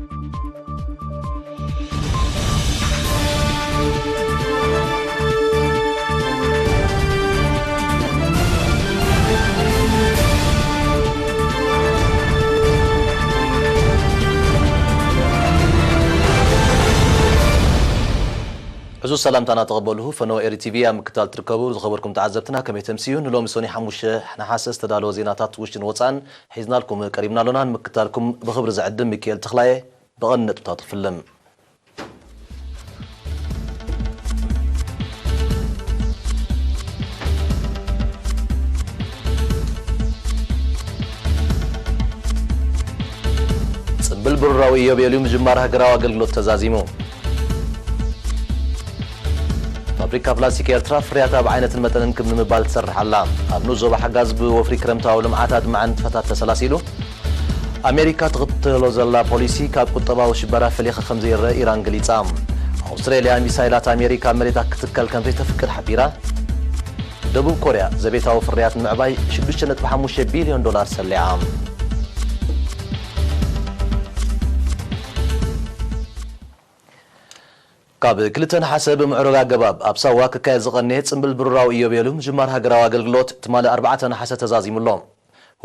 ሕዙ ሰላምታና ተቐበሉ። ፈነወ ኤሪ ቲቪ ኣብ ምክታል ትርከቡ ዝኸበርኩም ተዓዘብትና ከመይ ተምስዩ? ንሎሚ ሰኒ ሓሙሽተ ነሓሰ ዝተዳለወ ዜናታት ውሽጥን ወፃእን ሒዝናልኩም ቀሪብና ኣሎና። ንምክታልኩም ብኽብሪ ዝዕድም ሚካኤል ተኽላየ። ብቐንዲ ነጥብታት ክፍልም። ጽምብል ብሩራዊ ኢዮቤልዩ ምጅማር ሃገራዊ ኣገልግሎት ተዛዚሙ። ፋብሪካ ፕላስቲክ ኤርትራ ፍርያታ ብዓይነትን መጠንን ክብ ንምባል ትሰርሕ ኣላ። ኣብ ንኡስ ዞባ ሓጋዝ ብወፍሪ ክረምታዊ ልምዓት ኣድማዒ ንጥፈታት ተሰላሲሉ። ኣሜሪካ ትኽተሎ ዘላ ፖሊሲ ካብ ቁጠባዊ ሽበራ ፈሊኻ ከም ዘይረአ ኢራን ገሊጻ። ኣውስትራልያ ሚሳይላት ኣሜሪካ ኣብ መሬታ ክትከል ከም ዘይተፍቅድ ሓቢራ። ደቡብ ኮርያ ዘቤታዊ ፍርያት ንምዕባይ ሽዱሽተ ነጥቢ ሓሙሽተ ቢልዮን ዶላር ሰሊዓ። ካብ ክልተ ነሓሰ ብምዕሩግ ኣገባብ ኣብ ሳዋ ክካየድ ዝቐነየ ጽምብል ብሩራዊ ኢዮቤልዩ ምጅማር ሃገራዊ ኣገልግሎት ትማሊ ኣርባዕተ ነሓሰ ተዛዚሙ ኣሎ።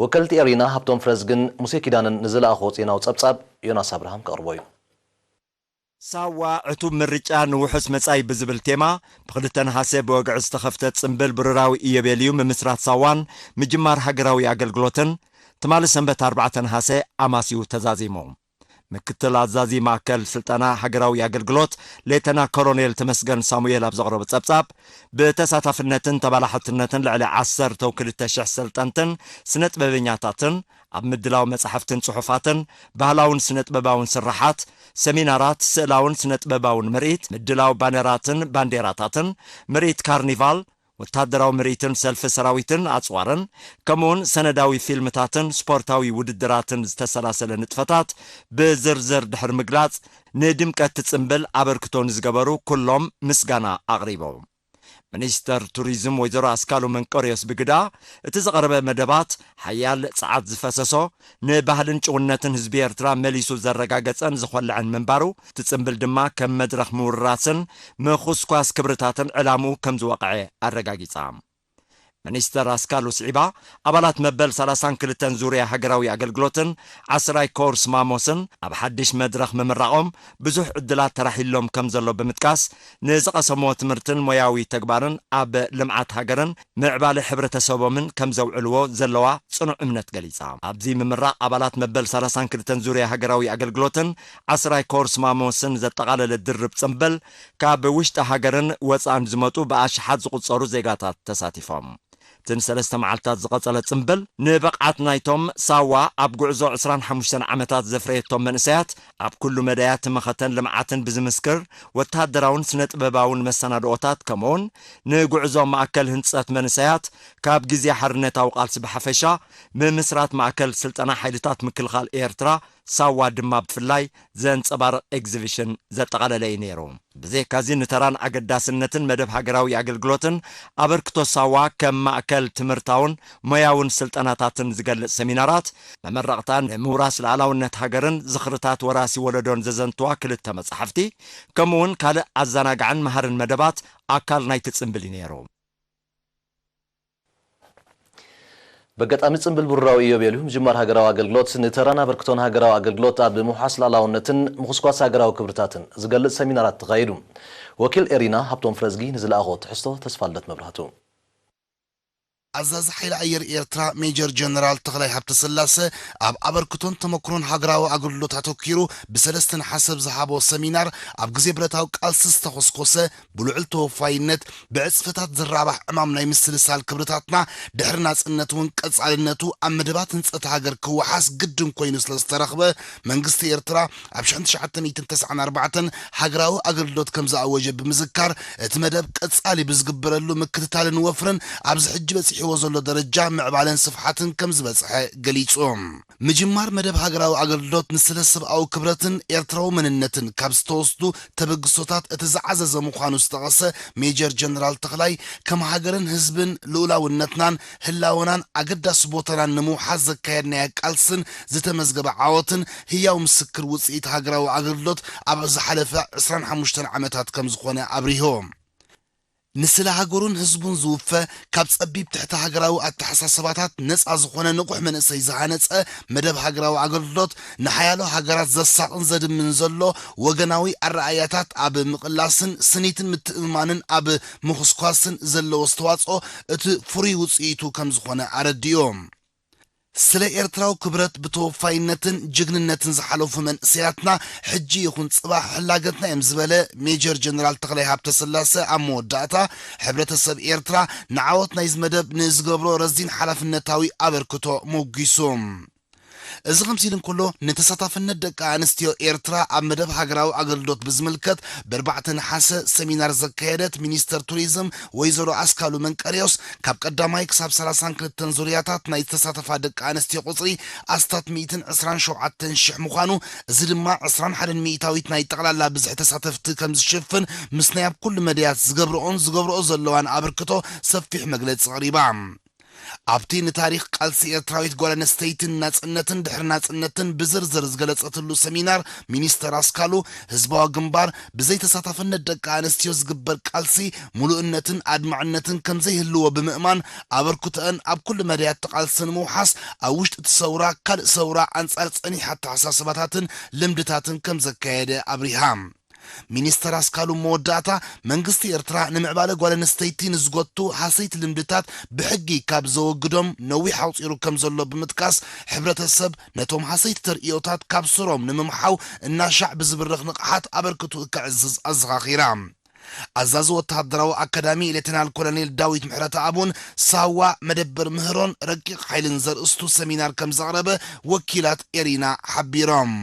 ወከልቲ ኤሪና ሃብቶም ፍረዝግን ሙሴ ኪዳነን ንዝለኣኽዎ ዜናዊ ጸብጻብ ዮናስ ኣብርሃም ከቕርቦ እዩ። ሳዋ ዕቱብ ምርጫ ንውሑስ መጻኢ ብዝብል ቴማ ብክልተ ነሓሰ ብወግዒ ዝተኸፍተ ጽምብል ብሩራዊ ኢዮቤልዩ ምምስራት ሳዋን ምጅማር ሃገራዊ ኣገልግሎትን ትማሊ ሰንበት ኣርባዕተ ነሓሰ ኣማስዩ ተዛዚሙ። ምክትል ኣዛዚ ማእከል ስልጠና ሃገራዊ ኣገልግሎት ሌተና ኮሎኔል ተመስገን ሳሙኤል ኣብ ዘቕረቦ ጸብጻብ፣ ብተሳታፍነትን ተባላሕትነትን ልዕሊ ዓሰርተ ክልተ ሽሕ ሰልጠንትን ስነ ጥበበኛታትን ኣብ ምድላው መጻሕፍትን ጽሑፋትን፣ ባህላውን ስነ ጥበባውን ስርሓት፣ ሰሚናራት፣ ስእላውን ስነ ጥበባውን ምርኢት፣ ምድላው ባነራትን ባንዴራታትን፣ ምርኢት ካርኒቫል፣ ወታደራዊ ምርኢትን ሰልፊ ሰራዊትን ኣጽዋርን፣ ከምኡውን ሰነዳዊ ፊልምታትን ስፖርታዊ ውድድራትን ዝተሰላሰለ ንጥፈታት ብዝርዝር ድሕሪ ምግላጽ፣ ንድምቀት እቲ ጽምብል ኣበርክቶ ንዝገበሩ ኩሎም ምስጋና ኣቕሪቦም። ሚኒስተር ቱሪዝም ወይዘሮ ኣስካሉ መንቀርዮስ ብግዳ፣ እቲ ዝቐረበ መደባት ሓያል ጸዓት ዝፈሰሶ፣ ንባህልን ጭውነትን ህዝቢ ኤርትራ መሊሱ ዘረጋገጸን ዝኾልዐን ምንባሩ፣ እቲ ጽምብል ድማ ከም መድረኽ ምውርራስን ምኹስኳስ ክብርታትን ዕላምኡ ከም ዝወቕዐ ኣረጋጊጻ። ሚኒስተር ኣስካሉ ስዒባ፣ ኣባላት መበል ሰላሳን ክልተን ዙርያ ሃገራዊ ኣገልግሎትን ዓስራይ ኮርስ ማሞስን ኣብ ሓድሽ መድረኽ ምምራቖም ብዙሕ ዕድላት ተራሒሎም ከም ዘሎ ብምጥቃስ፣ ንዝቐሰምዎ ትምህርትን ሞያዊ ተግባርን ኣብ ልምዓት ሃገርን ምዕባለ ሕብረተሰቦምን ከም ዘውዕልዎ ዘለዋ ጽኑዕ እምነት ገሊጻ። ኣብዚ ምምራቕ ኣባላት መበል ሰላሳን ክልተን ዙርያ ሃገራዊ ኣገልግሎትን ዓስራይ ኮርስ ማሞስን ዘጠቓለለ ድርብ ጽምብል፣ ካብ ውሽጢ ሃገርን ወጻእን ዝመጹ ብኣሽሓት ዝቑጸሩ ዜጋታት ተሳቲፎም። እትን ሰለስተ መዓልታት ዝቐጸለ ጽምብል፣ ንብቕዓት ናይቶም ሳዋ ኣብ ጉዕዞ ዕስራን ሓሙሽተን ዓመታት ዘፍረየቶም መንእሰያት ኣብ ኩሉ መዳያት መኸተን ልምዓትን ብዝምስክር ወተሃደራውን ስነ ጥበባውን መሰናድኦታት፣ ከምኡውን ንጉዕዞ ማእከል ህንጸት መንእሰያት ካብ ግዜ ሓርነታዊ ቃልሲ ብሓፈሻ፣ ምምስራት ማእከል ስልጠና ሓይልታት ምክልኻል ኤርትራ ሳዋ ድማ ብፍላይ ዘንጸባርቕ ኤግዚቢሽን ዘጠቓለለ እዩ ነይሩ። ብዘይካዚ፣ ንተራን ኣገዳስነትን መደብ ሃገራዊ ኣገልግሎትን ኣበርክቶ ሳዋ ከም ማእከል ትምህርታውን ሞያውን ስልጠናታትን ዝገልጽ ሰሚናራት፣ መመረቕታ ንምውራስ ልኣላውነት ሃገርን ዝኽርታት ወራሲ ወለዶን ዘዘንትዋ ክልተ መጻሕፍቲ፣ ከምኡውን ካልእ ኣዘናጋዕን መሃርን መደባት ኣካል ናይቲ ጽምብል እዩ ነይሩ። በጋጣሚ ጽምብል ብሩራዊ ኢዮቤልዩ ምጅማር ሃገራዊ ኣገልግሎት፣ ንተራን ኣበርክቶን ሃገራዊ ኣገልግሎት ኣብ ምውሓስ ልኣላውነትን ምኹስኳስ ሃገራዊ ክብርታትን ዝገልጽ ሰሚናራት ተኻይዱ። ወኪል ኤሪና ሃብቶም ፍረዝጊ ንዝለኣኾ ትሕዝቶ ተስፋልደት መብራህቱ። ኣዛዚ ሓይሊ ኣየር ኤርትራ ሜጀር ጀነራል ተኽላይ ሃብተስላሰ ኣብ ኣበርክቶን ተመክሮን ሃገራዊ ኣገልግሎት ኣተኲሩ ብሰለስተ ነሓሰ ዝሃቦ ሰሚናር፣ ኣብ ግዜ ብረታዊ ቃልሲ ዝተኾስኮሰ ብልዑል ተወፋይነት ብዕጽፍታት ዝራባሕ ዕማም ናይ ምስልሳል ክብርታትና ድሕሪ ናጽነት እውን ቀጻልነቱ ኣብ መደባት ህንጸት ሃገር ክወሓስ ግድን ኮይኑ ስለ ዝተረኽበ፣ መንግስቲ ኤርትራ ኣብ ሽሕን ትሽዓተ ሚእትን ተስዓን ኣርባዕተን ሃገራዊ ኣገልግሎት ከም ዝኣወጀ ብምዝካር፣ እቲ መደብ ቀጻሊ ብዝግበረሉ ምክትታልን ወፍርን ኣብዚ ሕጂ በጺሑ በጺሕዎ ዘሎ ደረጃ ምዕባለን ስፍሓትን ከም ዝበጽሐ ገሊጹ። ምጅማር መደብ ሃገራዊ ኣገልግሎት ንስለ ሰብኣዊ ክብረትን ኤርትራዊ መንነትን ካብ ዝተወስዱ ተበግሶታት እቲ ዝዓዘዘ ምዃኑ ዝጠቐሰ ሜጀር ጀነራል ተኽላይ፣ ከም ሃገርን ህዝብን ልኡላውነትናን ህላወናን ኣገዳሲ ቦታናን ንምውሓስ ዘካየድናዮ ቃልስን ዝተመዝገበ ዓወትን ህያው ምስክር ውጽኢት ሃገራዊ ኣገልግሎት ኣብ ዝሓለፈ ዕስራን ሓሙሽተን ዓመታት ከም ዝኾነ ኣብሪሁ። ንስለ ሃገሩን ህዝቡን ዝውፈ፣ ካብ ጸቢብ ትሕቲ ሃገራዊ ኣተሓሳስባታት ነጻ ዝኾነ ንቑሕ መንእሰይ ዝሃነጸ መደብ ሃገራዊ ኣገልግሎት፣ ንሓያሎ ሃገራት ዘሳቕን ዘድምን ዘሎ ወገናዊ ኣረኣእያታት ኣብ ምቕላስን ስኒትን ምትእምማንን ኣብ ምኹስኳስን ዘለዎ ኣስተዋጽኦ እቲ ፍሩይ ውጽኢቱ ከም ዝኾነ ኣረዲኡ። ስለ ኤርትራዊ ክብረት ብተወፋይነትን ጅግንነትን ዝሓለፉ መንእሰያትና ሕጂ ይኹን ጽባሕ ሕላገትና እዮም ዝበለ ሜጀር ጀነራል ተኽላይ ሃብተስላሰ፣ ኣብ መወዳእታ ሕብረተሰብ ኤርትራ ንዓወት ናይዚ መደብ ንዝገብሮ ረዚን ሓላፍነታዊ ኣበርክቶ ሞጒሱ። እዚ ከምዚ ኢሉ እንከሎ፣ ንተሳታፍነት ደቂ ኣንስትዮ ኤርትራ ኣብ መደብ ሃገራዊ ኣገልግሎት ብዝምልከት፣ ብኣርባዕተ ነሓሰ ሰሚናር ዘካየደት ሚኒስተር ቱሪዝም ወይዘሮ ኣስካሉ መንቀርዮስ፣ ካብ ቀዳማይ ክሳብ ሰላሳን ክልተን ዙርያታት ናይ ዝተሳተፋ ደቂ ኣንስትዮ ቁጽሪ ኣስታት ሚእትን ዕስራን ሸውዓተን ሽሕ ምዃኑ፣ እዚ ድማ ዕስራን ሓደን ሚእታዊት ናይ ጠቕላላ ብዝሒ ተሳተፍቲ ከም ዝሽፍን፣ ምስ ናይ ኣብ ኩሉ መዳያት ዝገብርኦን ዝገብርኦ ዘለዋን ኣበርክቶ ሰፊሕ መግለጺ ኣቕሪባ። ኣብቲ ንታሪኽ ቃልሲ ኤርትራዊት ጓል ኣንስተይትን ናጽነትን ድሕሪ ናጽነትን ብዝርዝር ዝገለጸትሉ ሰሚናር፣ ሚኒስተር ኣስካሉ፣ ህዝባዊ ግንባር ብዘይ ተሳታፍነት ደቂ ኣንስትዮ ዝግበር ቃልሲ፣ ምሉእነትን ኣድማዕነትን ከም ዘይህልዎ ብምእማን፣ ኣበርክቶአን ኣብ ኩሉ መዳያት ቃልሲ ንምውሓስ፣ ኣብ ውሽጢ እቲ ሰውራ፣ ካልእ ሰውራ ኣንጻር ጸኒሕ ኣተሓሳስባታትን ልምድታትን ከም ዘካየደ ኣብሪሃ። ሚኒስተር ኣስካሉ መወዳእታ፣ መንግስቲ ኤርትራ ንምዕባለ ጓል ኣንስተይቲ ንዝጎቱ ሃሰይቲ ልምድታት ብሕጊ ካብ ዘወግዶም ነዊሕ ኣቑጺሩ ከም ዘሎ ብምጥቃስ፣ ሕብረተሰብ ነቶም ሃሰይቲ ተርእዮታት ካብ ስሮም ንምምሓው እናሻዕ ብዝብርኽ ንቕሓት ኣበርክቱ ከዕዝዝ ኣዘኻኺራ። ኣዛዚ ወተሃደራዊ ኣካዳሚ ሌተናል ኮሎኔል ዳዊት ምሕረተኣብን ሳዋ መደበር ምህሮን ረቂቕ ሓይልን ዘርእስቱ ሰሚናር ከም ዘቕረበ ወኪላት ኤሪና ሓቢሮም።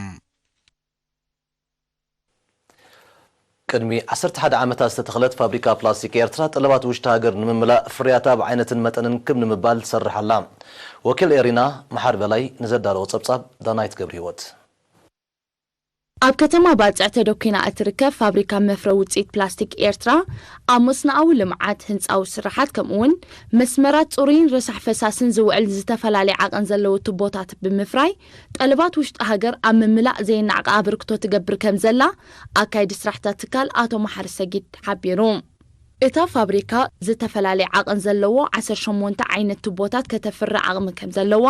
ቅድሚ ዓሰርተ ሓደ ዓመታት ዝተተኽለት ፋብሪካ ፕላስቲክ ኤርትራ፣ ጠለባት ውሽጢ ሃገር ንምምላእ ፍርያታ ብዓይነትን መጠንን ክብ ንምባል ትሰርሕ ኣላ። ወኪል ኤሪና መሓሪ በላይ ንዘዳለዎ ጸብጻብ፣ ዳናይት ገብረሂወት። ኣብ ከተማ ባጽዕ ተደኲና እትርከብ ፋብሪካ መፍረ ውጽኢት ፕላስቲክ ኤርትራ፣ ኣብ መስኖኣዊ ልምዓት፣ ህንጻዊ ስራሓት፣ ከምኡ'ውን መስመራት ጽሩይን ረሳሕ ፈሳስን ዝውዕል ዝተፈላለየ ዓቐን ዘለዎ ቱቦታት ብምፍራይ፣ ጠለባት ውሽጢ ሃገር ኣብ ምምላእ ዘየናዕቂ ኣበርክቶ ትገብር ከም ዘላ፣ ኣካይዲ ስራሕታ ትካል ኣቶ መሓሪ ሰጊድ ሓቢሩ። እታ ፋብሪካ ዝተፈላለየ ዓቐን ዘለዎ ዓሰርተ ሸሞንተ ዓይነት ቱቦታት ከተፍሪ ዓቕሚ ከም ዘለዋ፣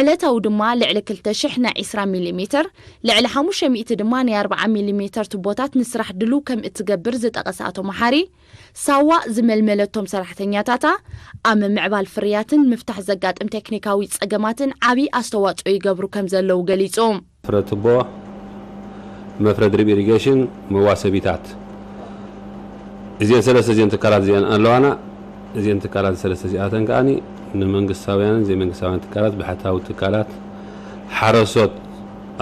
ዕለታዊ ድማ ልዕሊ ክልተ ሽሕ ናይ ዕስራ ሚሊ ሜተር፣ ልዕሊ ሓሙሽተ ሚእቲ ድማ ናይ ኣርብዓ ሚሊ ሜተር ቱቦታት ንስራሕ ድሉው ከም እትገብር ዝጠቐሰ ኣቶ መሓሪ፣ ሳዋ ዝመልመለቶም ሰራሕተኛታታ ኣብ ምምዕባል ፍርያትን ምፍታሕ ዘጋጥም ቴክኒካዊ ጸገማትን ዓቢ ኣስተዋጽኦ ይገብሩ ከም ዘለዉ ገሊጹ። መፍረ ቱቦ፣ መፍረ ድሪፕ ኢሪጌሽን፣ መዋሰቢታት፣ እዚአን ሰለስተ እዚአን ትካላት እዚአን ኣለዋና። እዚአን ትካላት ሰለስተ እዚኣተን ከኣ ንመንግስታውያንን ዘይመንግስታውያን ትካላት፣ ብሕታዊ ትካላት፣ ሓረስቶት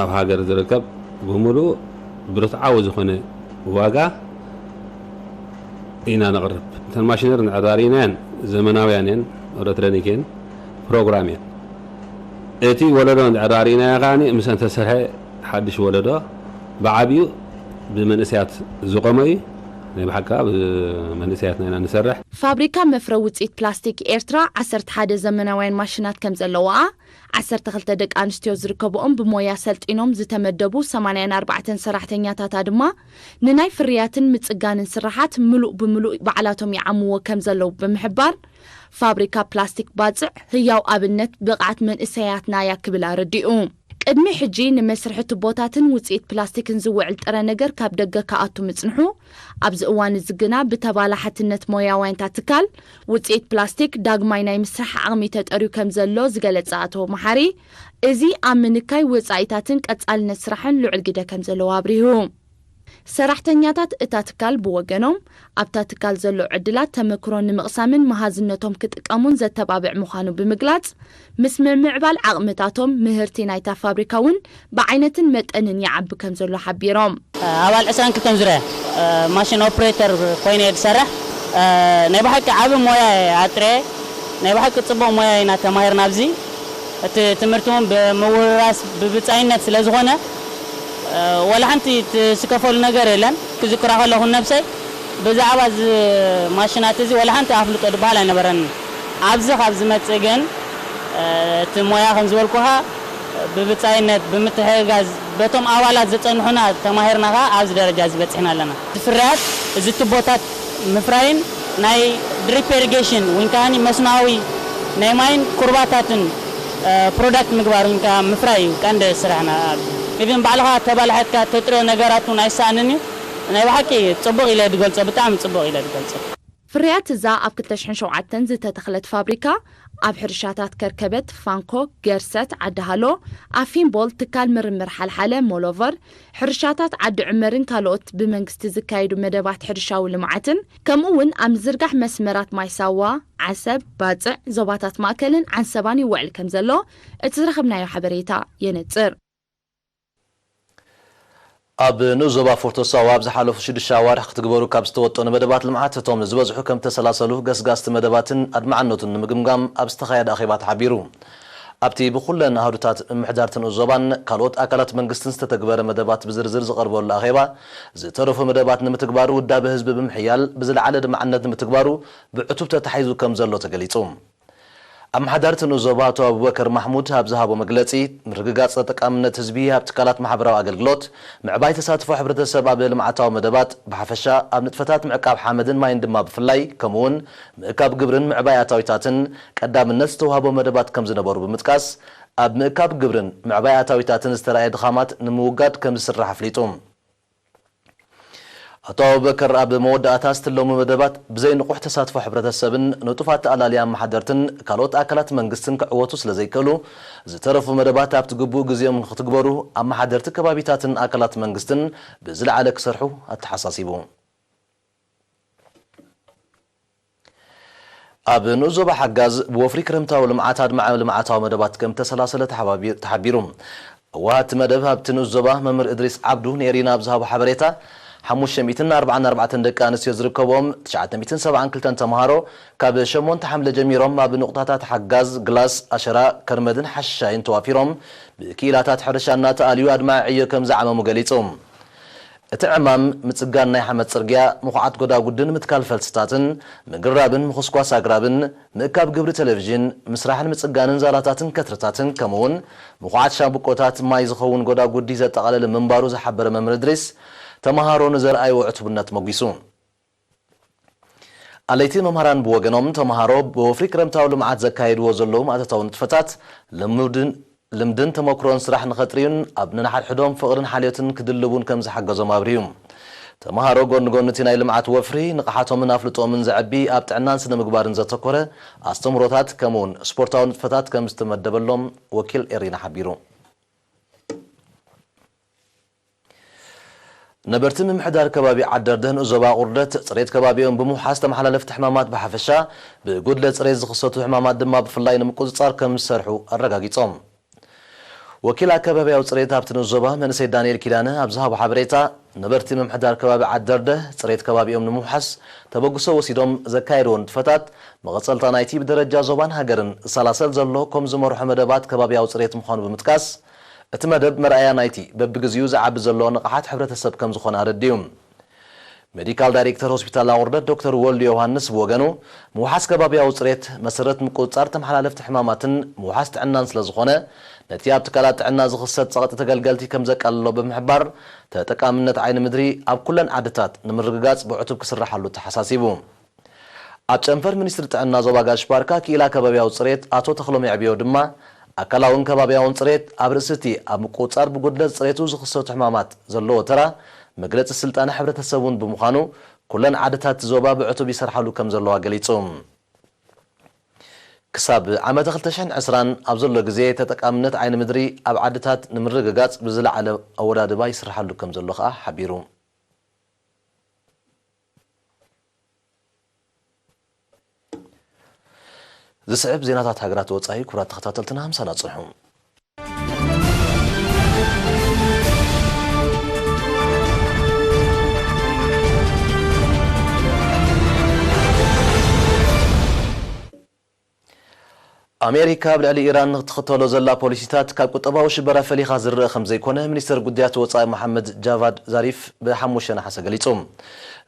ኣብ ሃገር ዝርከብ ብምሉእ ብርትዓዊ ዝኾነ ዋጋ ኢና ነቕርብ። እተን ማሽነሪ እንድሕር ርኢናየን ዘመናውያን እየን፣ ኤሌክትሮኒክ እየን፣ ፕሮግራም እየን። እቲ ወለዶ እንድሕር ርኢናዮ ከኣ ምስአን ተሰርሐ ሓድሽ ወለዶ ብዓብዩ ብመንእሰያት ዝቖመ እዩ። ናይ ብሓቂ ከኣ ብመንእሰያትና ኢና ንሰርሕ። ፋብሪካ መፍረ ውፅኢት ፕላስቲክ ኤርትራ ዓሰርተ ሓደ ዘመናውያን ማሽናት ከም ዘለዋኣ፣ ዓሰርተ ክልተ ደቂ ኣንስትዮ ዝርከብኦም ብሞያ ሰልጢኖም ዝተመደቡ ሰማንያን ኣርባዕተን ሰራሕተኛታታ ድማ ንናይ ፍርያትን ምጽጋንን ስራሓት ምሉእ ብምሉእ ባዕላቶም ይዓምዎ ከም ዘለዉ ብምሕባር፣ ፋብሪካ ፕላስቲክ ባጽዕ ህያው ኣብነት ብቕዓት መንእሰያትና እያ ክብል ኣረዲኡ። ቅድሚ ሕጂ ንመስርሒ ቱቦታትን ውጽኢት ፕላስቲክን ዝውዕል ጥረ ነገር ካብ ደገ ክኣቱ ምጽንሑ፣ ኣብዚ እዋን እዚ ግና ብተባላሓትነት ሞያውያንታ ትካል ውጽኢት ፕላስቲክ ዳግማይ ናይ ምስራሕ ዓቕሚ ተጠርዩ ከም ዘሎ ዝገለጸ ኣቶ መሓሪ፣ እዚ ኣብ ምንካይ ወጻኢታትን ቀጻልነት ስራሕን ልዑል ግደ ከም ዘለዎ ኣብሪሁ። ሰራሕተኛታት እታ ትካል ብወገኖም፣ ኣብታ ትካል ዘሎ ዕድላት ተመክሮ ንምቕሳምን መሃዝነቶም ክጥቀሙን ዘተባብዕ ምዃኑ ብምግላጽ፣ ምስ ምምዕባል ዓቕምታቶም ምህርቲ ናይታ ፋብሪካ እውን ብዓይነትን መጠንን ይዓቢ ከም ዘሎ ሓቢሮም። ኣባል ዕስራን ክልተን ዙርያ፣ ማሽን ኦፕሬተር ኮይነ እየ ዝሰርሕ። ናይ ብሓቂ ዓቢ ሞያ እየ ኣጥርየ። ናይ ብሓቂ ጽቡቕ ሞያ ኢና ተማሂርና ኣብዚ። እቲ ትምህርቲ እውን ብምውርራስ ብብጻይነት ስለ ዝኾነ፣ እ፣ ወላ ሓንቲ ትስከፈሉ ነገር የለን። ክዝክራ ከለኹ ነብሰይ ብዛዕባ እዚ ማሽናት እዚ ወላ ሓንቲ ኣፍልጦ ዝበሃል ኣይነበረኒ። ኣብዚ ካብ ዝመጽእ ግን፣ እ፣ እቲ ሞያ ከም ዝበልኩኻ ብብጻይነት ብምትሕግጋዝ በቶም ኣባላት ዘጸንሑና ተማሂርና ከኣ ኣብዚ ደረጃ እዚ በጺሕና ኣለና። እቲ ፍርያት እዚ ቱቦታት ምፍራይን ናይ ድሪፕ ኢሪጌሽን ወይ ከኣ መስኖኣዊ ናይ ማይን ኩርባታትን፣ እ፣ ፕሮዳክት ምግባር ወይ ከኣ ምፍራይ እዩ ቀንዲ ስራሕና። ኢቭን ባዕልኻ ተባላሒትካ ተጥርዮ ነገራት እውን ኣይሰኣንን እዩ። ናይ ብሓቂ ጽቡቕ ኢለ ዝገልጾ፣ ብጣዕሚ ጽቡቕ ኢለ ዝገልጾ። ፍርያት እዛ ኣብ ክልተ ሽሕን ሸውዓተን ዝተተኽለት ፋብሪካ፣ ኣብ ሕርሻታት ከርከበት፣ ፋንኮ፣ ገርሰት፣ ዓዲ ሃሎ፣ ኣብ ፊምቦል፣ ትካል ምርምር ሓልሓለ፣ ሞሎቨር፣ ሕርሻታት ዓዲ ዑመርን ካልኦት ብመንግስቲ ዝካየዱ መደባት ሕርሻዊ ልምዓትን፣ ከምኡ እውን ኣብ ምዝርጋሕ መስመራት ማይ ሳዋ፣ ዓሰብ፣ ባጽዕ፣ ዞባታት ማእከልን ዓንሰባን ይውዕል ከም ዘሎ እቲ ዝረኸብናዮ ሓበሬታ የነጽር። ኣብ ንኡስ ዞባ ፎርቶ ሳዋ ኣብ ዝሓለፉ ሽዱሽተ ኣዋርሕ ክትግበሩ ካብ ዝተወጠኑ መደባት ልምዓት እቶም ዝበዝሑ ከም ተሰላሰሉ ገስጋስቲ መደባትን ኣድማዕነቱን ንምግምጋም ኣብ ዝተኻየደ ኣኼባ ተሓቢሩ። ኣብቲ ብኩለን ኣህዱታት ምምሕዳርቲ ንኡስ ዞባን ካልኦት ኣካላት መንግስትን ዝተተግበረ መደባት ብዝርዝር ዝቐርበሉ ኣኼባ፣ ዝተረፉ መደባት ንምትግባሩ ውዳበ ህዝቢ ብምሕያል ብዝለዓለ ኣድማዕነት ንምትግባሩ ብዕቱብ ተታሒዙ ከም ዘሎ ተገሊጹ። ኣመሓዳሪ እቲ ንኡስ ዞባ ኣቶ ኣቡበከር ማሕሙድ ኣብ ዝሃቦ መግለጺ፣ ምርግጋጽ ተጠቃምነት ህዝቢ ኣብ ትካላት ማሕበራዊ ኣገልግሎት፣ ምዕባይ ተሳትፎ ሕብረተሰብ ኣብ ልምዓታዊ መደባት ብሓፈሻ፣ ኣብ ንጥፈታት ምዕቃብ ሓመድን ማይን ድማ ብፍላይ፣ ከምኡ'ውን ምእካብ ግብርን ምዕባይ ኣታዊታትን ቀዳምነት ዝተዋህቦ መደባት ከም ዝነበሩ ብምጥቃስ፣ ኣብ ምእካብ ግብርን ምዕባይ ኣታዊታትን ዝተራእየ ድኻማት ንምውጋድ ከም ዝስራሕ ኣፍሊጡ። ኣቶ ኣቡበከር ኣብ መወዳእታ፣ ዝተለሙ መደባት ብዘይ ንቑሕ ተሳትፎ ሕብረተሰብን ንጡፍ ኣተኣላልያ ኣመሓደርትን ካልኦት ኣካላት መንግስትን ክዕወቱ ስለ ዘይክእሉ፣ ዝተረፉ መደባት ኣብቲ ግቡእ ግዜኦም ንክትግበሩ ኣመሓደርቲ ከባቢታትን ኣካላት መንግስትን ብዝለዓለ ክሰርሑ ኣተሓሳሲቡ። ኣብ ንኡስ ዞባ ሓጋዝ ብወፍሪ ክረምታዊ ልምዓት ኣድማዒ ልምዓታዊ መደባት ከም ተሰላሰለ ተሓባቢ-፣ ተሓቢሩ። ኣዋሃድቲ መደብ ኣብቲ ንኡስ ዞባ መምህር እድሪስ ዓብዱ ንኤሪና ኣብ ዝሃቦ ሓበሬታ፣ ሓሙሽተ ሚእትን ኣርባዓን ኣርባዕተን ደቂ ኣንስትዮ ዝርከብኦም ትሽዓተ ሚእትን ሰብዓን ክልተን ተምሃሮ ካብ ሸሞንተ ሓምለ ጀሚሮም ኣብ ንቑጣታት ሓጋዝ፣ ግላስ፣ ኣሸራ፣ ከርመድን ሓሻይን ተዋፊሮም ብክኢላታት ሕርሻ እናተኣልዩ ኣድማዒ ዕዮ ከም ዝዓመሙ ገሊጹ። እቲ ዕማም፣ ምጽጋን ናይ ሓመድ ጽርግያ፣ ምኹዓት ጎዳጉድን ምትካል ፈልስታትን፣ ምግራብን ምኹስኳስ ኣግራብን፣ ምእካብ ግብሪ ቴሌቪዥን፣ ምስራሕን ምጽጋንን ዛላታትን ከትርታትን፣ ከምኡ'ውን ምኹዓት ሻምብቆታት ማይ ዝኸውን ጎዳጉዲ ዘጠቓለለ ምንባሩ ዝሓበረ መምህር እድሪስ፣ ተመሃሮ ንዘርኣይዎ ዕቱብነት መጒሱ። ኣለይቲ መምህራን ብወገኖም፣ ተምሃሮ ብወፍሪ ክረምታዊ ልምዓት ዘካየድዎ ዘለዉ ማእቶታዊ ንጥፈታት ልምድን፣ ልምድን ተመክሮን ስራሕ ንኸጥርዩን ኣብ ነንሓድሕዶም ፍቕርን ሓልዮትን ክድልቡን ከም ዝሓገዞም ኣብርዩ። ተምሃሮ ጎኒ ጎኒ እቲ ናይ ልምዓት ወፍሪ፣ ንቕሓቶምን ኣፍልጦኦምን ዘዕቢ፣ ኣብ ጥዕናን ስነ ምግባርን ዘተኮረ ኣስተምህሮታት ከምኡውን ስፖርታዊ ንጥፈታት ከም ዝተመደበሎም ወኪል ኤሪና ሓቢሩ። ነበርቲ ምምሕዳር ከባቢ ዓደርደህ ንኡስ ዞባ ቁርደት፣ ጽሬት ከባቢኦም ብምውሓስ ተመሓላለፍቲ ሕማማት ብሓፈሻ፣ ብጉድለት ጽሬት ዝኽሰቱ ሕማማት ድማ ብፍላይ ንምቁጽጻር ከም ዝሰርሑ ኣረጋጊጾም። ወኪል ኣከባቢያዊ ጽሬት ኣብቲ ንኡስ ዞባ መንእሰይ ዳንኤል ኪዳነ ኣብ ዝሃቦ ሓበሬታ፣ ነበርቲ ምምሕዳር ከባቢ ዓደርደህ ጽሬት ከባቢኦም ንምውሓስ ተበግሶ ወሲዶም ዘካየድዎ ንጥፈታት፣ መቐጸልታ ናይቲ ብደረጃ ዞባን ሃገርን ዝሰላሰል ዘሎ ከም ዝመርሖ መደባት ከባቢያዊ ጽሬት ምዃኑ ብምጥቃስ፣ እቲ መደብ መርኣያ ናይቲ በብግዜኡ ዝዓቢ ዘሎ ንቕሓት ሕብረተሰብ ከም ዝኾነ ኣረዲኡ። ሜዲካል ዳይሬክተር ሆስፒታል ኣቑርደት ዶክተር ወልዱ ዮሃንስ ብወገኑ፣ ምውሓስ ከባቢያዊ ጽሬት መሰረት ምቁጽጻር ተመሓላለፍቲ ሕማማትን ምውሓስ ጥዕናን ስለ ዝኾነ፣ ነቲ ኣብ ትካላት ጥዕና ዝኽሰት ጸቕጢ ተገልገልቲ ከም ዘቃልሎ ብምሕባር፣ ተጠቃምነት ዓይኒ ምድሪ ኣብ ኩለን ዓድታት ንምርግጋጽ ብዕቱብ ክስራሓሉ ተሓሳሲቡ። ኣብ ጨንፈር ሚኒስትሪ ጥዕና ዞባ ጋሽ ባርካ ክኢላ ከባቢያዊ ጽሬት ኣቶ ተኽሎም የዕብዮ ድማ፣ ኣካላውን ከባቢያውን ጽሬት ኣብ ርእሲ እቲ ኣብ ምቁጽጻር ብጉድለት ጽሬቱ ዝኽሰቱ ሕማማት ዘለዎ ተራ መግለጺ ስልጣነ ሕብረተሰብ እውን ብምዃኑ፣ ኩለን ዓድታት ዞባ ብዕቱብ ይሰርሓሉ ከም ዘለዋ ገሊጹ። ክሳብ ዓመተ ክልተ ሽሕን ዕስራን ኣብ ዘሎ ግዜ ተጠቃምነት ዓይኒ ምድሪ ኣብ ዓድታት ንምርግጋጽ ብዝለዓለ ኣወዳድባ ይስርሓሉ ከም ዘሎ ከኣ ሓቢሩ። ዝስዕብ ዜናታት ሃገራት ወጻኢ፣ ክቡራት ተኸታተልትና፣ ምሳና ጽንሑ። ኣሜሪካ ኣብ ልዕሊ ኢራን ንክትኽተሎ ዘላ ፖሊሲታት ካብ ቁጠባዊ ሽበራ ፈሊኻ ዝረኣ ከም ዘይኮነ ሚኒስተር ጉዳያት ወጻኢ መሓመድ ጃቫድ ዛሪፍ ብሓሙሽተ ነሓሰ ገሊጹ።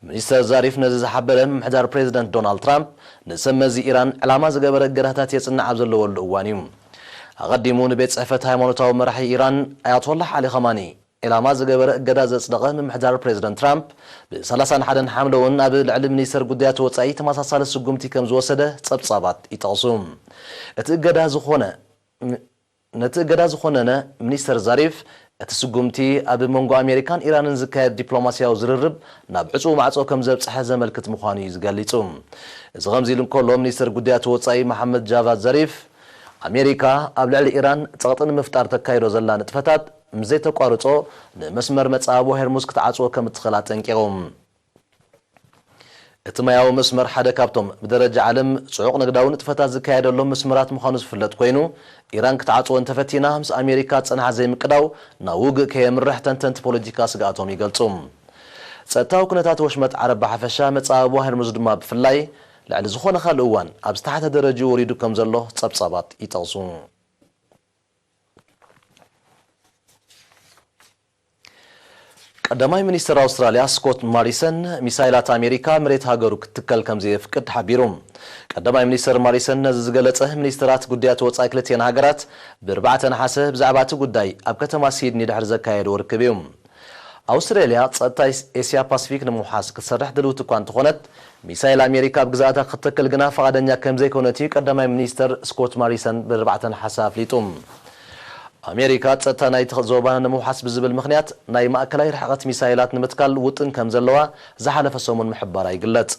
ሚኒስተር ዛሪፍ ነዚ ዝሓበረ ምምሕዳር ፕሬዚደንት ዶናልድ ትራምፕ ንሰብ መዚ ኢራን ዕላማ ዝገበረ እገዳታት የጽንዕ ኣብ ዘለወሉ እዋን እዩ። ኣቐዲሙ ንቤት ጽሕፈት ሃይማኖታዊ መራሒ ኢራን ኣያቶላህ ዓሊ ኸማኒ ዒላማ ዝገበረ እገዳ ዘጽደቐ ምምሕዳር ፕሬዚደንት ትራምፕ ብ ሰላሳን ሓደን ሓምለ እውን ኣብ ልዕሊ ሚኒስተር ጉዳያት ወጻኢ ተመሳሳሊ ስጉምቲ ከም ዝወሰደ ጸብጻባት ይጠቕሱ። እቲ እገዳ ዝኾነ ነቲ እገዳ ዝኾነነ ሚኒስተር ዛሪፍ እቲ ስጉምቲ ኣብ መንጎ ኣሜሪካን ኢራንን ዝካየድ ዲፕሎማስያዊ ዝርርብ ናብ ዕጹው ማዕጾ ከም ዘብጽሐ ዘመልክት ምዃኑ እዩ ዝገሊጹ። እዚ ከምዚ ኢሉ እንከሎ ሚኒስተር ጉዳያት ወጻኢ መሓመድ ጃቫድ ዛሪፍ ኣሜሪካ ኣብ ልዕሊ ኢራን ጸቕጢ ንምፍጣር ተካይዶ ዘላ ንጥፈታት ምስ ዘይተቋርጾ ንመስመር መጻብቦ ሄርሙዝ ክትዓጽዎ ከም እትኽእል ኣጠንቂቑ። እቲ ማያዊ መስመር ሓደ ካብቶም ብደረጃ ዓለም ጽዑቕ ንግዳዊ ንጥፈታት ዝካየደሎም መስመራት ምዃኑ ዝፍለጥ ኮይኑ፣ ኢራን ክትዓጽዎ እንተፈቲና ምስ ኣሜሪካ ዝጸንሓ ዘይምቅዳው ናብ ውግእ ከየምርሕ ተንተንቲ ፖለቲካ ስግኣቶም ይገልጹ። ጸጥታዊ ኩነታት ወሽመጥ ዓረብ ብሓፈሻ መጻብቦ ሄርሙዝ ድማ ብፍላይ ልዕሊ ዝኾነ ካልእ እዋን ኣብ ዝተሓተ ደረጃ ወሪዱ ከም ዘሎ ጸብጻባት ይጠቕሱ። ቀዳማይ ሚኒስተር ኣውስትራልያ ስኮት ማሪሰን ሚሳይላት ኣሜሪካ መሬት ሃገሩ ክትከል ከም ዘየፍቅድ ሓቢሩ። ቀዳማይ ሚኒስተር ማሪሰን ነዚ ዝገለጸ ሚኒስተራት ጉዳያት ወጻኢ ክልቲኤን ሃገራት ብኣርባዕተ ነሓሰ ብዛዕባ እቲ ጉዳይ ኣብ ከተማ ሲድኒ ድሕሪ ዘካየድዎ ርክብ እዩ። ኣውስትራልያ ጸጥታ ኤስያ ፓሲፊክ ንምውሓስ ክትሰርሕ ድልውቲ እኳ እንተኾነት፣ ሚሳይል ኣሜሪካ ኣብ ግዝኣታ ክትተክል ግና ፍቓደኛ ከም ዘይኮነት እዩ ቀዳማይ ሚኒስተር ስኮት ማሪሰን ብኣርባዕተ ነሓሰ ኣፍሊጡ። ኣሜሪካ ጸጥታ ናይቲ ዞባ ንምውሓስ ብዝብል ምኽንያት ናይ ማእከላይ ርሕቐት ሚሳይላት ንምትካል ውጥን ከም ዘለዋ ዝሓለፈ ሰሙን ምሕባራ ይግለጽ።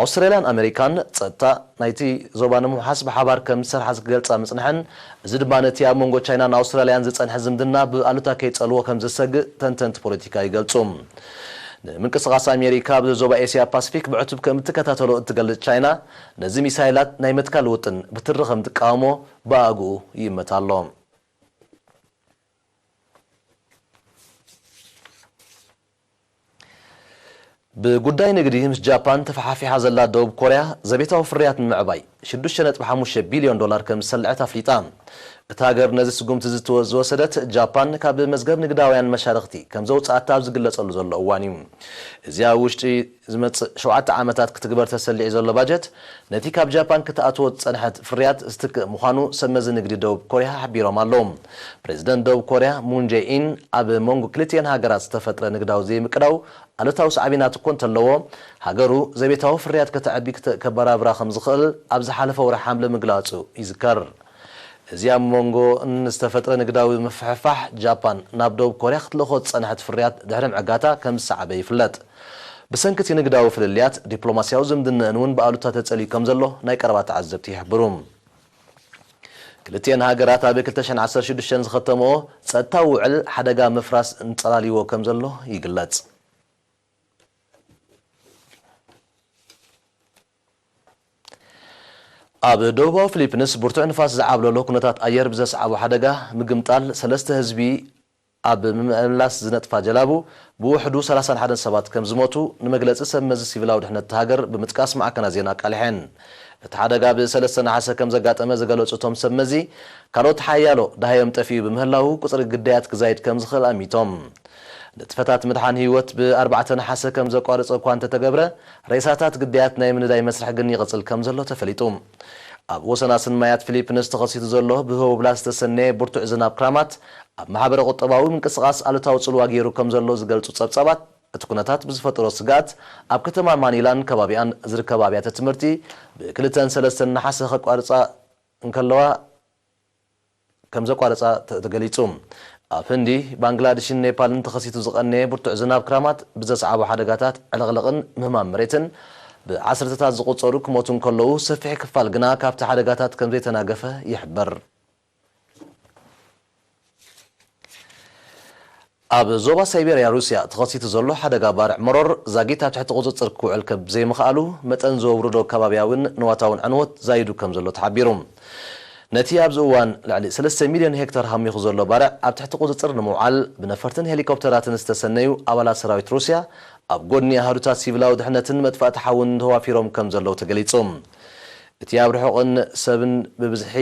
ኣውስትራልያን ኣሜሪካን ጸጥታ ናይቲ ዞባ ንምውሓስ ብሓባር ከም ዝሰርሓ ዝገልጻ ምጽንሐን፣ እዚ ድማ ነቲ ኣብ መንጎ ቻይናን ኣውስትራልያን ዝጸንሐ ዝምድና ብኣሉታ ከይጸልዎ ከም ዘሰግእ ተንተንቲ ፖለቲካ ይገልጹ። ንምንቅስቓስ ኣሜሪካ ኣብ ዞባ ኤስያ ፓሲፊክ ብዕቱብ ከም እትከታተሎ እትገልጽ ቻይና፣ ነዚ ሚሳይላት ናይ ምትካል ውጥን ብትሪ ከም ትቃወሞ ብኣግኡ ይእመት ኣሎ። ብጉዳይ ንግዲ ምስ ጃፓን ተፈሓፊሓ ዘላ ደቡብ ኮርያ ዘቤታዊ ፍርያት ንምዕባይ ሽዱሽተ ነጥቢ ሓሙሽተ ቢልዮን ዶላር ከም ዝሰልዐት ኣፍሊጣ። እታ ሃገር ነዚ ስጉምቲ ዝተወ-፣ ዝወሰደት ጃፓን ካብ መዝገብ ንግዳውያን መሻርኽቲ ከም ዘውፅኣታ ኣብ ዝግለጸሉ ዘሎ እዋን እዩ። እዚ ኣብ ውሽጢ ዝመጽእ ሸውዓተ ዓመታት ክትግበር ተሰሊዑ ዘሎ ባጀት ነቲ ካብ ጃፓን ክትኣትዎ ዝጸንሐት ፍርያት ዝትክእ ምዃኑ ሰብ መዚ ንግዲ ደቡብ ኮርያ ሓቢሮም ኣለዉ። ፕሬዚደንት ደቡብ ኮርያ ሙን ጄኢን ኣብ መንጎ ክልቲኤን ሃገራት ዝተፈጥረ ንግዳዊ ዘይምቅዳው ኣሉታዊ ሳዕቤናት እኮ እንተለዎ፣ ሃገሩ ዘቤታዊ ፍርያት ከተዕቢ ክተ-፣ ከበራብራ ከም ዝኽእል ኣብ ዝሓለፈ ወርሒ ሓምለ ምግላጹ ይዝከር። እዚ ኣብ መንጎ ዝተፈጥረ ንግዳዊ ምፍሕፋሕ፣ ጃፓን ናብ ደቡብ ኮርያ ክትልእኾ ዝጸንሐት ፍርያት ድሕሪ ምዕጋታ ከም ዝሰዓበ ይፍለጥ። ብሰንኪ እቲ ንግዳዊ ፍልልያት፣ ዲፕሎማስያዊ ዝምድነአን እውን ብኣሉታ ተጸልዩ ከም ዘሎ ናይ ቀረባ ተዓዘብቲ ይሕብሩ። ክልቲኤን ሃገራት ኣብ ክልተ ሽሕን ዓሰርተ ሽዱሽተን ዝኸተምኦ ጸጥታዊ ውዕል ሓደጋ ምፍራስ እንጸላልይዎ ከም ዘሎ ይግለጽ። ኣብ ደቡባዊ ፊሊፒንስ ብርቱዕ ንፋስ ዝዓብለሎ ኩነታት ኣየር ብዘስዓቦ ሓደጋ ምግምጣል ሰለስተ ህዝቢ ኣብ ምምልላስ ዝነጥፋ ጀላቡ ብውሕዱ ሰላሳን ሓደን ሰባት ከም ዝሞቱ ንመግለጺ ሰብ መዚ ሲቪላዊ ድሕነት እታ ሃገር ብምጥቃስ ማዕከናት ዜና ኣቃሊሐን። እቲ ሓደጋ ብሰለስተ ነሓሰ ከም ዘጋጠመ ዝገለጹ እቶም ሰብ መዚ፣ ካልኦት ሓያሎ ደሃዮም ጠፊኡ ብምህላዉ ቁጽሪ ግዳያት ክዛይድ ከም ዝኽእል ኣሚቶም። ንጥፈታት ምድሓን ህይወት ብኣርባዕተ ነሓሰ ከም ዘቋርጸ እኳ እንተተገብረ፣ ሬሳታት ግዳያት ናይ ምንዳይ መስርሕ ግን ይቕጽል ከም ዘሎ ተፈሊጡ። ኣብ ወሰናስን ማያት ፊሊፒንስ ተኸሲቱ ዘሎ ብህቦብላ ዝተሰነየ ብርቱዕ ዝናብ ክራማት ኣብ ማሕበረ ቁጠባዊ ምንቅስቓስ ኣሉታዊ ጽልዋ ገይሩ ከም ዘሎ ዝገልጹ ጸብጻባት፣ እቲ ኩነታት ብዝፈጠሮ ስግኣት ኣብ ከተማ ማኒላን ከባቢኣን ዝርከባ ኣብያተ ትምህርቲ ብክልተን ሰለስተን ነሓሰ ከቋርጻ እንከለዋ ከም ዘቋረጻ ተ-፣ ተገሊጹ። ኣብ ህንዲ፣ ባንግላድሽን ኔፓልን ተኸሲቱ ዝቐነየ ብርቱዕ ዝናብ ክራማት ብዘስዓቦ ሓደጋታት ዕልቕልቕን ምህማም መሬትን ብዓሰርተታት ዝቑጸሩ ክሞቱ እንከለዉ፣ ሰፊሕ ክፋል ግና ካብቲ ሓደጋታት ከም ዘይተናገፈ ይሕበር። ኣብ ዞባ ሳይቤርያ ሩስያ ተኸሲቱ ዘሎ ሓደጋ ባርዕ መሮር ዛጊት ኣብ ትሕቲ ቁጽጽር ክውዕል ከም ዘይምኽኣሉ፣ መጠን ዘውርዶ ከባብያውን ንዋታውን ዕንወት ዛይዱ ከም ዘሎ ተሓቢሩ። ነቲ ኣብዚ እዋን ልዕሊ ሰለስተ ሚልዮን ሄክታር ሃሚኹ ዘሎ ባርዕ ኣብ ትሕቲ ቁጽጽር ንምውዓል ብነፈርትን ሄሊኮፕተራትን ዝተሰነዩ ኣባላት ሰራዊት ሩስያ ኣብ ጎድኒ ኣሃዱታት ሲቪላዊ ድሕነትን መጥፋእቲ ሓውን ተዋፊሮም ከም ዘለዉ ተገሊጹ። እቲ ኣብ ርሑቕን ሰብን ብብዝሒ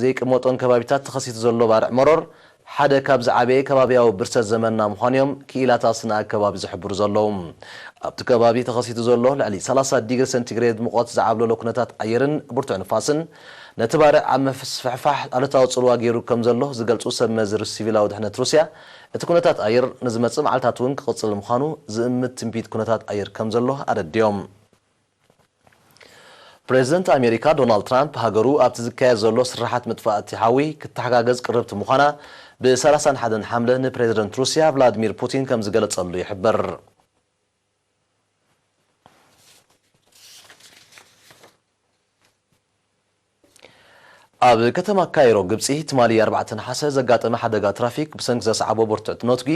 ዘይቅመጦን ከባቢታት ተኸሲቱ ዘሎ ባርዕ መሮር ሓደ ካብ ዝዓበየ ከባብያዊ ብርሰት ዘመንና ምዃኑ እዮም ክኢላታት ስነ ኣከባቢ ዝሕብሩ ዘለዉ። ኣብቲ ከባቢ ተኸሲቱ ዘሎ ልዕሊ ሰላሳ ዲግሪ ሴንቲግሬድ ሙቐት ዝዓብለሎ ኩነታት ኣየርን ብርቱዕ ንፋስን ነቲ ባርዕ ኣብ ምስፍሕፋሕ ኣሉታዊ ጽልዋ ገይሩ ከም ዘሎ ዝገልጹ ሰብ መዚ ሲቪላዊ ድሕነት ሩስያ፣ እቲ ኩነታት ኣየር ንዝመጽእ መዓልታት እውን ክቕጽል ምዃኑ ዝእምት ትንቢት ኩነታት ኣየር ከም ዘሎ ኣረዲኦም። ፕሬዚደንት ኣሜሪካ ዶናልድ ትራምፕ ሃገሩ ኣብቲ ዝካየድ ዘሎ ስርሓት ምጥፋእቲ ሓዊ ክተሓጋገዝ ቅርብቲ ምዃና ብ ሰላሳን ሓደን ሓምለ ንፕሬዚደንት ሩስያ ቭላድሚር ፑቲን ከም ዝገለጸሉ ይሕበር። ኣብ ከተማ ካይሮ ግብጺ ትማሊ ኣርባዕተ ነሓሰ ዘጋጠመ ሓደጋ ትራፊክ ብሰንኪ ዘስዓቦ ብርቱዕ ነትጒ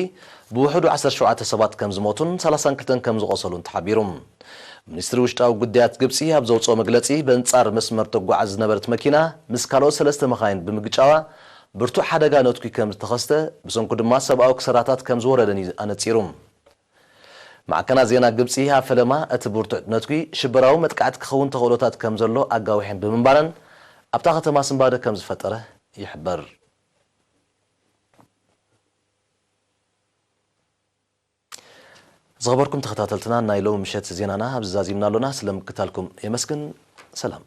ብውሕዱ ዓሰርተ ሸውዓተ ሰባት ከም ዝሞቱን ሰላሳን ክልተን ከም ዝቖሰሉን ተሓቢሩ። ሚኒስትሪ ውሽጣዊ ጉዳያት ግብጺ ኣብ ዘውጽኦ መግለጺ በንጻር መስመር ተጓዓዝ ዝነበረት መኪና ምስ ካልኦት ሰለስተ መኻይን ብምግጫዋ ብርቱዕ ሓደጋ ነትጒ ከም ዝተኸስተ ብሰንኩ ድማ ሰብኣዊ ክሰራታት ከም ዝወረደን እዩ ኣነጺሩ። ማዕከናት ዜና ግብጺ ኣብ ፈለማ እቲ ብርቱዕ ነትጒ ሽበራዊ መጥቃዕቲ ክኸውን ተኽእሎታት ከም ዘሎ ኣጋዊሐን ብምንባረን ኣብታ ከተማ ስንባደ ከም ዝፈጠረ ይሕበር። ዝኸበርኩም ተኸታተልትና ናይ ሎሚ ምሸት ዜናና ኣብዚ ዛዚምና ኣሎና። ስለምክታልኩም የመስግን። ሰላም።